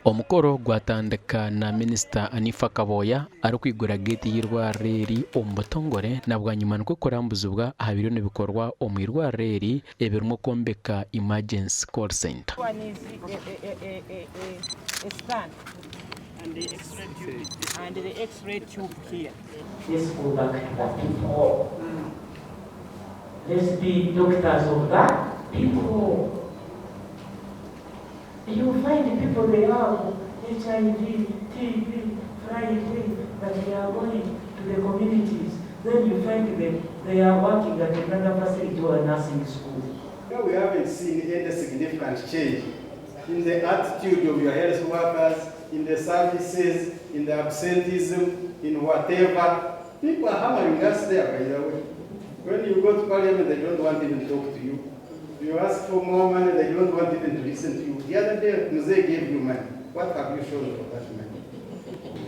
Omukoro gwatandika na Minisita Anifa Kaboya arikwigura geeti y'eirwariro eri omu butongore na bwanyima nikwo kurambuzibwa aha biriyo nibikorwa omu irwariro eri ebirimu okwombeka Emergency Call Centre. You find people they have HIV, TB, Friday, but they are going to the communities. Then you find them, they are working at another facility or a nursing school. We haven't seen any significant change in the attitude of your health workers, in the services, in the absenteeism, in whatever. People are hammering us there, by the way. When you go to parliament, they don't want even to talk to you. You ask for more money, they don't want even to listen to you. The other day, Mzee gave you money. What have you shown for that money?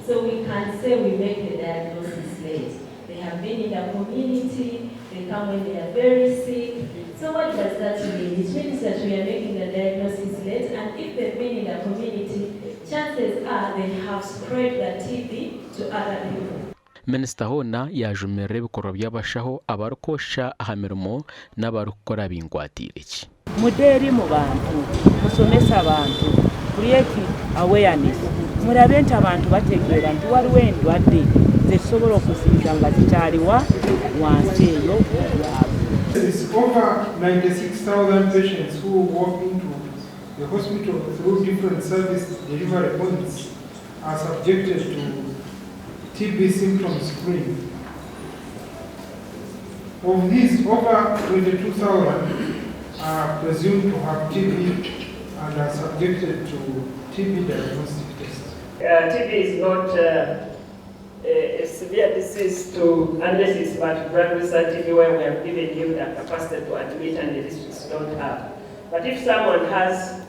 So we can say we make the diagnosis late. They have been in the community, they come when they are very sick. So what does that mean? It means that we are making the diagnosis late, and if they've been in the community, chances are they have spread the TB to other people. Minisita hoona yaajumirira ebikorwa by'abashaho abarikwosha aha mirimo n'abarikukora binkwatiire ki. Mudde eri mu bantu, musomese abantu, create awareness, murabe nti abantu bategeera nti waliwo endwadde zetusobola okuziyiza nga zikyali wa wansi eyo yaabwe. There is over 96,000 patients who walk into the hospital through different service delivery points are subjected to TB symptom screening. Of these, over 22,000 are presumed to have TB and are subjected to TB diagnostic tests. TB is not a, a severe disease to, unless it's about drug resistant TB where we have given you the capacity to admit and the districts don't have. But if someone has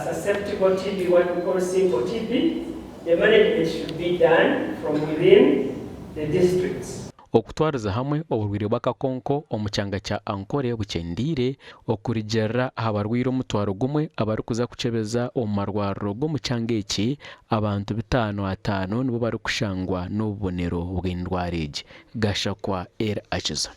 susceptible TB, what we call simple TB, the management should be done from within the districts. Okutwariza hamwe oburwaire bw'akakonko omu kyanga kya Ankole bukyendeire okurugiirira aha barwaire omutwaro gumwe abarikuza kukyebeza omu marwariro g'omu kyanga eki, abantu bitaano ataano nibo barikushangwa n'obubonero bw'endwara egi. Gashakwa El Akiza.